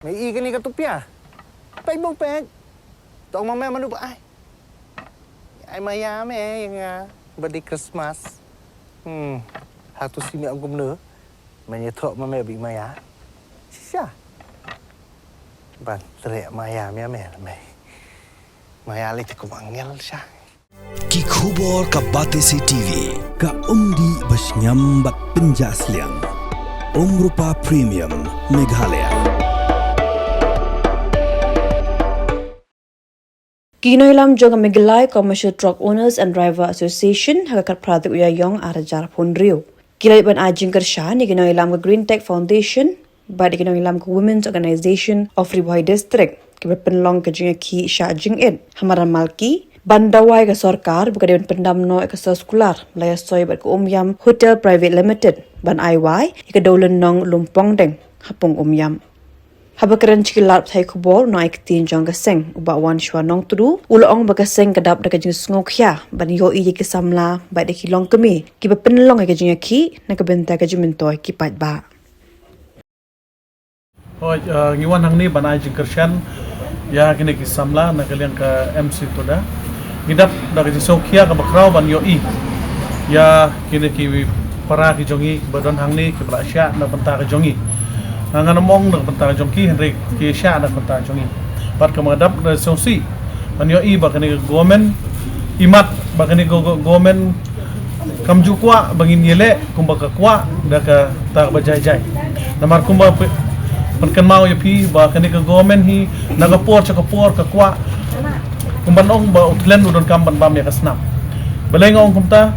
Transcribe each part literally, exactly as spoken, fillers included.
Me i kane ka tupia. Peit bong peit. Tong ma me manu ba ai. Ai maya me ïa nga. Ba dei Christmas. Hmm. Hatu si me ong kumno. Me ïathuh ma me ba i maya. Shisha. Ban treh maya me me me. Maya lei te kum angel sha. Ki khubor ka Batesi T V, ka umdih ba shngiam bad pynjah sliang. Umrupa Premium, Meghalaya. Ki nongïalam jong ka Meghalaya Commercial Truck Owners and Driver Association ha ka khatphra tarik u Ïaïong arhajar arphew. Ki la leit ban ai jingkyrshan ïa ki nongïalam ka Green Tech Foundation bad ïa ki nongïalam ka Women's Organization of Ri Bhoi District kiba pynlong ka jingïakhih shah jingit ha madan Malki ban dawa ïa ka sorkar ba ka dei ban pyndam noh ïa ka soskular ba la ïasoi bad ka Umïam Hotel Private Limited ban ai wai ïa ka dewlynnong Lumpongdeng ha Pung Umïam. Haba kren sha ki lad pathai khubor, u nongaiktien jong ka seng u Bah Wanshwa Nongtdu u la ong ba ka seng ka dap da ka jingsngewkhia ban ïohi ïa ki samla bad ïa ki longkmie kiba pynlong ïa ka jingïakhih na ka bynta ka jingmyntoi ki paidbah. Hooid, eh, ngi wan hangne ban ai jingkyrshan ïa kine ki samla na ka liang ka M C Toda. Ngi dap da ka jingsngewkhia kaba khraw ban ïohi ïa kine ki para ki jong ngi ba don hangne kiba la shah na bynta ka jong ngi. Nga ngam ong na bynta ka jong ki, hynrei ki shah na bynta ka jong ngi. Bad ka ma dap da sngewsih ban ïohi ba kane ka government, imat ba kane ka go-, go-, government kam ju kwah ba ngin ïaleh kumba ka kwah da kata kaba jai jai. Namar kumba py-, pynkynmaw ïa phi ba kane ka government hi na ka por sha ka por ka kwah kumba ong ba u thlen u donkam ban bam ïa ka snam. Balei nga ong kumta?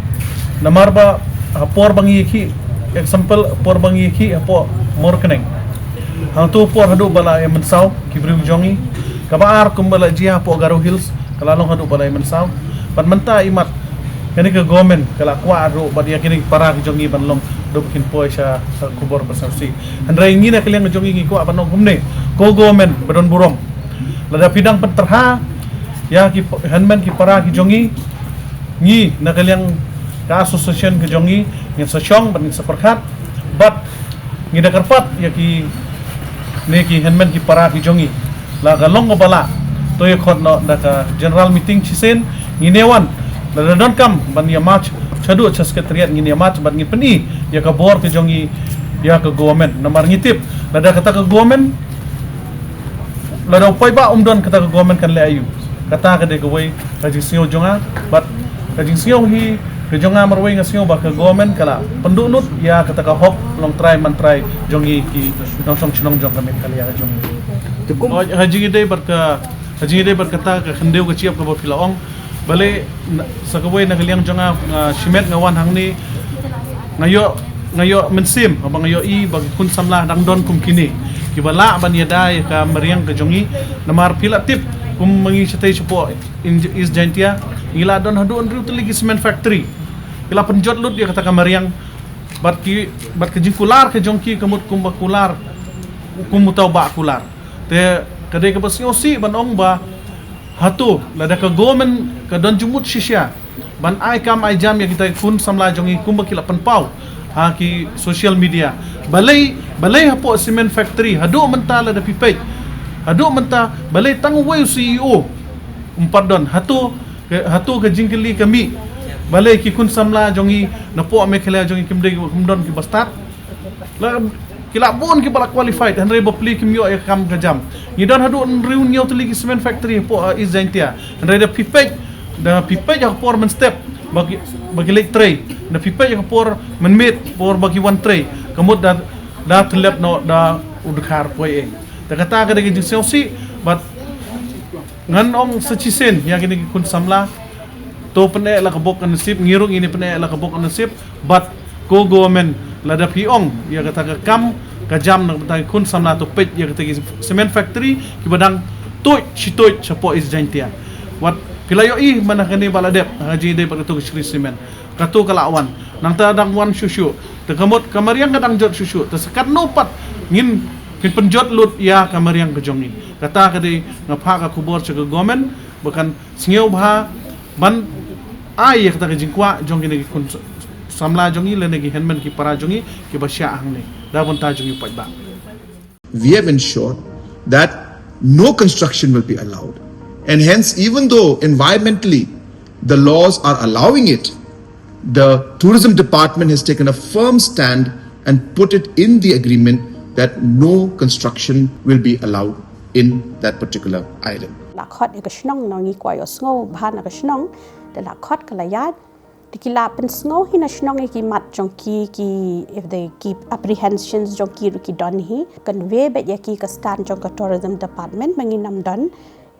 Namar ba ha por ba ngi ïakhih, example, por ba ngi ïakhih hapoh Mawryngkneng, hangto por haduh ba la ïa mynsaw ki briew jong ngi. Kaba ar kumba la jia hapoh Garo Hills, ka la long haduh ba la ïa mynsaw. Bad mynta imat kane ka government ka la kwah ruh bad ïa kine ki para ki jong ngi ban long haduh ba kin poi sha, sha khubor ba sngewsih. Hynrei ngi na ka liang ka jong ngi ngi kwah ban ong kumne, ko government ba don burom, lada phi dang pynterha ïa ki p-, hynmen ki para ki jong ngi, ngi na ka liang ka association ka jong ngi ngin sa shong bad ngin sa pyrkhat bad ngi da kyrpad ïa kine ki hynmen ki para ki jong ngi. La ka long kaba lah, to ïa khot noh da ka general meeting shisien, ngin ïa wan. Lada donkam ban ïa march shaduh sha secretariat, ngin ïa march bad ngin pyni ïa ka bor ka jong ngi ïa ka government. Namar ngi tip lada kata ka government, lada u paidbah um don, kata ka government kan leh aïu? Kata ka dei kawei ka jingsngew jong nga, bad ka jingsngew hi ka jong nga marwei, nga sngew ba ka government ka la pynduh lut ïa kata ka hok longtrai mantrai jong ngi ki nongshong shnong jong ka Meghalaya ka jong ngi. Te kum ha jingïadei bad ka, ha jingïadei bad kata ka khyndew ka shyiap kaba phi la ong, balei na, sa kawei na ka liang jong nga, nga shimet nga wan hangne, nga ïoh, nga ïoh mynsiem haba nga ïohi ba ki khun samla dang don kum kine kiba lah ban ïada ïa ka mariang ka jong ngi. Namar phi la tip, kum ma ngi shatei shapoh in East Jaintia, ngi la don haduh hynriew tylli ki cement factory. Ki la pynjot lut ïa kata ka mariang. Bad ki, bad ka jingkular ka jong ki ka mut kumba kular, kum uta u bah kular. Te ka dei kaba sngewsih ban ong ba hato lada ka government ka don jingmut shisha ban ai kam ai jam ïa kita ki khun samla jong ngi kumba ki la pynpaw ha ki social media. Balei, balei hapoh cement factory haduh mynta lada phi peit, haduh mynta balei tang uwei u C E O um pat don? Hato ka, hato ka jingkylli ka mih, balei ki khun samla jong ngi napoh Meghalaya jong ngi kim dei, kim don kiba stad? La, ki la bun kiba la qualified, hynrei bapli kim ïoh ïa ka kam ka jam. Ngi don haduh hynriew hynñiew tylli ki cement factory hapoh, uh, East Jaintia. Hynrei da phi peit, da phi peit ha ka por mynstep ba ki, ba ki leit trei. Da phi peit ha ka por mynmiet, por ba ki wan trei, ka mut da, da tyllep noh da u dkhar poi eh. Te kata ka dei ka jingsngewsih, bad ngan ong sa shisien ïa kine ki khun samla, to pyneh la ka bok ka nasib, ngi ruh ngin ïa pyneh la ka bok ka nasib. Bad ko government, lada phi ong ïa kata ka kam ka jam na ka bynta ki khun samla, to peit ïa kata ki cement factory kiba dang tuid shi tuid shapoh East Jaintia. Wat phi la ïohi mynta kane ba la dep ha ka jingïadei bad kato ka Shree Cement, kato ka la wan, nangta dang wan shuh shuh. Te ka mut ka mariang ka dang jot shuh shuh. Te sa katno pat ngin, ngin pynjot lut ïa ka mariang ka jong ngi? Kata ka dei nga phah ka khubor sha ka government ba kan sngewbha ban ai ïa kata ka jingkwah jong kine ki khun samla jong ngi lane ki hynmen ki para jong ngi kiba shah hangne da bynta jong ngi paidbah. We have ensured that no construction will be allowed. And hence, even though environmentally the laws are allowing it, the tourism department has taken a firm stand and put it in the agreement that no construction will be allowed in that particular island. La khot ïa ka shnong, ngi kwah ïohsngew bha na ka shnong. Te la khot ka la ïaid, te ki la pynsngew hi na shnong ïa ki mat jong ki, ki, if they keep apprehensions jong ki ruh ki don hi, convey beit ïa ki ka stand jong ka tourism department ba ngin ym don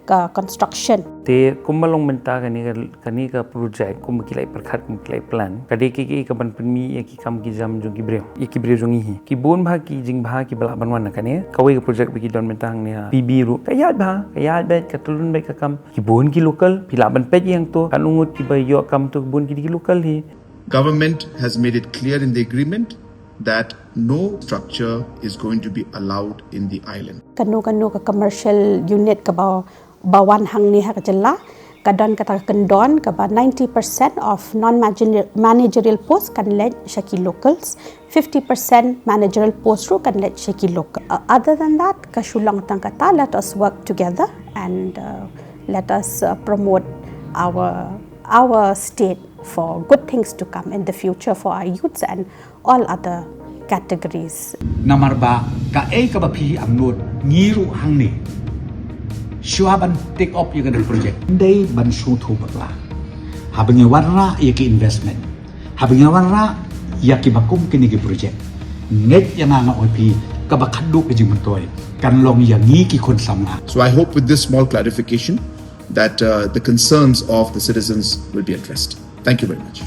ka construction. Te kumba long mynta kane ka, kane ka project, kumba ki la ïa pyrkhat, kumba ki la ïa plan, ka dei ka, ka, ka ban pynmih ïa ki kam ki jam jong ki briew, ïa ki briew jong ngi hi. Ki bun bha ki jingbha kiba lah ban wan na kane. Kawei ka project ba ki don mynta hangne ha P B ruh, ka ïaid bha, ka ïaid beit, ka tyllun beit ka kam. Ki bun ki local, phi lah ban peit ïa to, katno ngut kiba ïoh kam to, ki bun ki dei ki local hi. Government has made it clear in the agreement that no structure is going to be allowed in the island. Kano kano ka commercial unit kaba, ba wan hangne ha ka jylla, ka don kata ka kyndon kaba ninety percent of non-managerial post kan leit sha ki locals, fifty percent managerial post ruh kan leit sha ki local. Uh, other than that, ka shu long tang kata, let us work together and, uh, let us, uh, promote our, our state for good things to come in the future for our youths and all other categories. Namar ba kaei kaba phi angnud, ngi ruh hangne, shuwa ban take up ïa kane ka project, dei ban sngewthuh bakla. Haba ngi wanrah ïa ki investment, haba ngi wanrah ïa kiba kum kine ki project, ngeit ïa nga, nga ong ïa phi, kaba khadduh ka jingmyntoi kan long ïa ngi ki khun samla. So I hope with this small clarification that, uh, the concerns of the citizens will be addressed. Thank you very much.